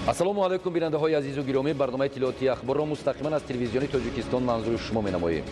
Ассалому алайкум, бинандаҳои азизу гиромӣ. Барномаи иттилоотии Ахборро мустақиман аз Телевизиони Тоҷикистон манзури шумо менамоем.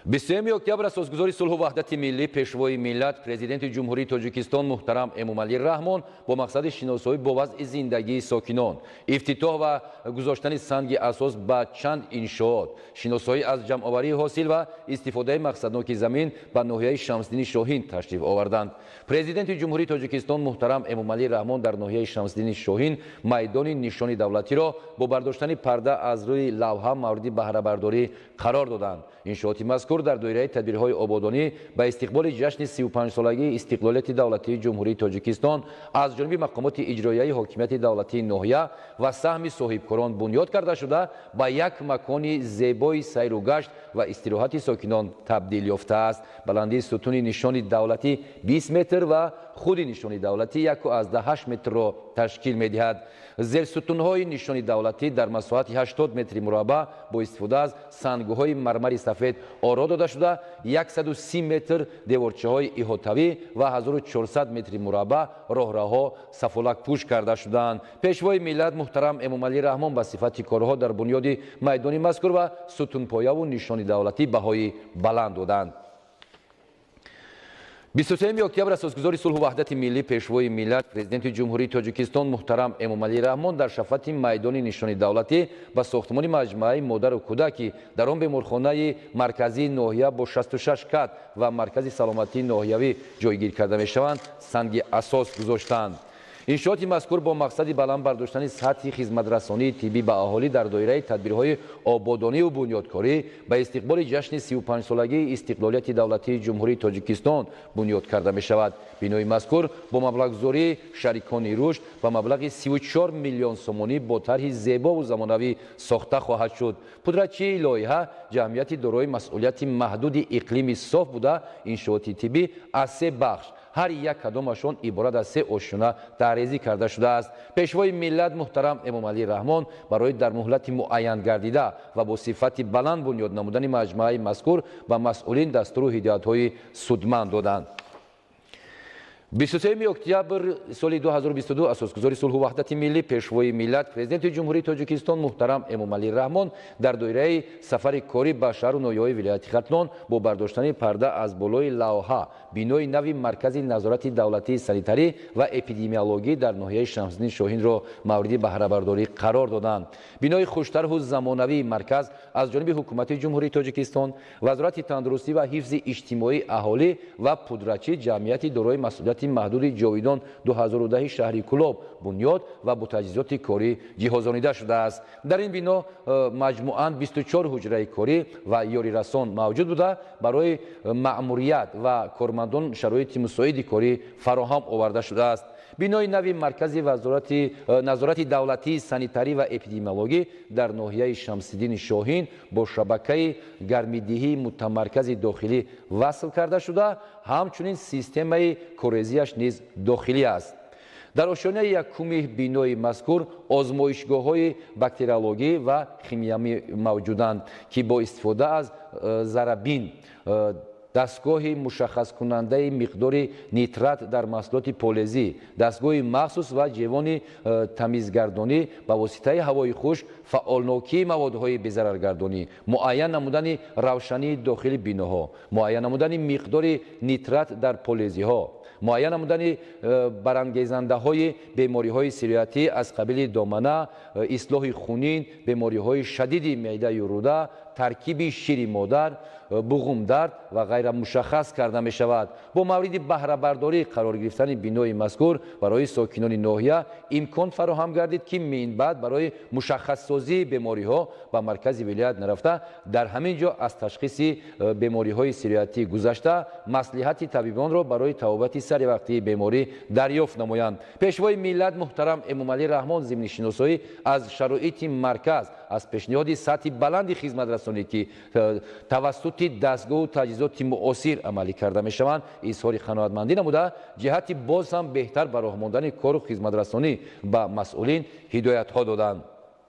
23 октябр асосгузори сулҳу ваҳдати миллӣ, Пешвои миллат, Президенти Ҷумҳурии Тоҷикистон муҳтарам Эмомалӣ Раҳмон бо мақсади шиносоӣ бо вазъи зиндагии сокинон, ифтитоҳ ва гузоштани санги асос ба чанд иншоот, шиносоӣ аз ҷамъоварии ҳосил ва истифодаи мақсадноки замин ба ноҳияи Шамсиддини Шоҳин ташриф оварданд. Президенти Ҷумҳурии Тоҷикистон муҳтарам Эмомалӣ Раҳмон дар ноҳияи Шамсиддини Шоҳин майдони нишони давлатиро бо бардоштани парда аз рӯи лавҳа мавриди баҳрабардорӣ қарор доданд. Иншооти мазкур дар доираи тадбирҳои ободонӣ ба истиқболи ҷашни 35-солагии истиқлолияти давлатии Ҷумҳурии Тоҷикистон аз ҷониби мақомоти иҷроияи ҳокимияти давлатии ноҳия ва саҳми соҳибкорон бунёд карда шуда, ба як макони зебои сайру гашт ва истироҳати сокинон табдил ёфтааст. Баландии сутуни нишони давлатӣ 20 метр ва худи нишони давлатӣ 1,8 метрро ташкил медиҳад. Зерсутунҳои нишони давлатӣ дар масоҳати 80 метри мураббаъ бо истифода аз сангҳои мармари сафед оро дода шуда, 130 метр деворчаҳои иҳотавӣ ва 1400 метри мураббаъ роҳраҳо сафолакпӯш карда шудаанд. Пешвои миллат муҳтарам Эмомалӣ Раҳмон ба сифати корҳо дар бунёди майдони мазкур ва сутунпояву нишони давлатӣ баҳои баланд доданд. 23 октябр асосгузори сулҳу ваҳдати миллӣ, Пешвои миллат, Президенти Ҷумҳурии Тоҷикистон муҳтарам Эмомалӣ Раҳмон дар шафати майдони нишони давлатӣ ба сохтмони маҷмӯаи модару кӯдак, ки дар он беморхонаи марказии ноҳия бо 66 кат ва маркази саломатии ноҳиявӣ ҷойгир карда мешаванд, санги асос гузоштанд. Иншооти мазкур бо мақсади баланд бардоштани сатҳи хизматрасонии тиббӣ ба аҳолӣ дар доираи тадбирҳои ободониву бунёдкорӣ ба истиқболи ҷашни 35-солагии истиқлолияти давлатии Ҷумҳурии Тоҷикистон бунёд карда мешавад. Бинои мазкур бо маблағгузории шарикони рушд ба маблағи 34 миллион сомонӣ бо тарҳи зебову замонавӣ сохта хоҳад шуд. Пудратчии лоиҳа ҷамъияти дорои масъулияти маҳдуди Иқлими соф буда, иншооти тиббӣ аз се бахш, ҳар як кадомашон иборат аз се ошёна тарҳрезӣ карда шудааст. Пешвои миллат муҳтарам Эмомалӣ Раҳмон барои дар муҳлати муайян гардида ва бо сифати баланд бунёд намудани маҷмӯаи мазкур ба масъулин дастуру ҳидоятҳои судманд доданд. 23 октябр соли 2022 асосгузори сулҳу ваҳдати миллӣ, Пешвои миллат, Президенти Ҷумҳурии Тоҷикистон муҳтарам Эмомалӣ Раҳмон дар доираи сафари корӣ ба шаҳру ноҳияҳои вилояти Хатлон бо бардоштани парда аз болои лавҳа бинои нави маркази назорати давлатии санитарӣ ва эпидемиологӣ дар ноҳияи Шамсиддини Шоҳинро мавриди баҳрабардорӣ қарор доданд. Бинои хуштарҳу замонавии марказ аз ҷониби Ҳукумати Ҷумҳурии Тоҷикистон, Вазорати тандурустӣ ва ҳифзи иҷтимоии аҳолӣ ва пудратчӣ ҷамъияти дорои масъулияти маҳдуди Ҷовидон 2010 шаҳри Кӯлоб бунёд ва бо таҷҳизоти корӣ ҷиҳозонида шудааст. Дар ин бино маҷмӯан 24 ҳуҷраи корӣ ва ёрирасон мавҷуд буда, барои маъмурият ва кормандон шароити мусоиди корӣ фароҳам оварда шудааст. Бинои нави маркази назорати давлатии санитарӣ ва эпидемиологӣ дар ноҳияи Шамсиддини Шоҳин бо шабакаи гармидиҳии мутамаркази дохилӣ васл карда шуда, ҳамчунин системаи корезиаш низ дохилӣ аст. Дар ошёнаи якуми бинои мазкур озмоишгоҳҳои бактериологӣ ва химиявӣ мавҷуданд, ки бо истифода аз зарабин, дастгоҳи мушаххаскунандаи миқдори нитрат дар маҳсулоти полезӣ, дастгоҳи махсус ва ҷевони тамизгардонӣ ба воситаи ҳавои хушк фаъолнокии маводҳои безараргардонӣ, муайян намудани равшании дохили биноҳо, муайян намудани миқдори нитрат дар полезиҳо, муайян намудани барангезандаҳои бемориҳои сироятӣ аз қабили домана, ислоҳи хунин, бемориҳои шадиди меъдаю рӯда, таркиби шири модар, буғумдард ва ғайра мушаххас карда мешавад. Бо мавриди баҳрабардорӣ қарор гирифтани бинои мазкур барои сокинони ноҳия имкон фароҳам гардид, ки минбаъд барои мушаххассозии бемориҳо ба маркази вилоят нарафта, дар ҳамин ҷо аз ташхиси бемориҳои сироятӣ гузашта, маслиҳати табибонро барои табобати саривақтии беморӣ дарёфт намоянд. Пешвои миллат муҳтарам Эмомалӣ Раҳмон зимни шиносоӣ аз шароити марказ аз пешниҳоди сатҳи баланди хизматрасонӣ, ки тавассути дастгоҳу таҷҳизоти муосир амалӣ карда мешаванд, изҳори қаноатмандӣ намуда, ҷиҳати боз ҳам беҳтар ба роҳ мондани кору хизматрасонӣ ба масъулин ҳидоятҳо доданд.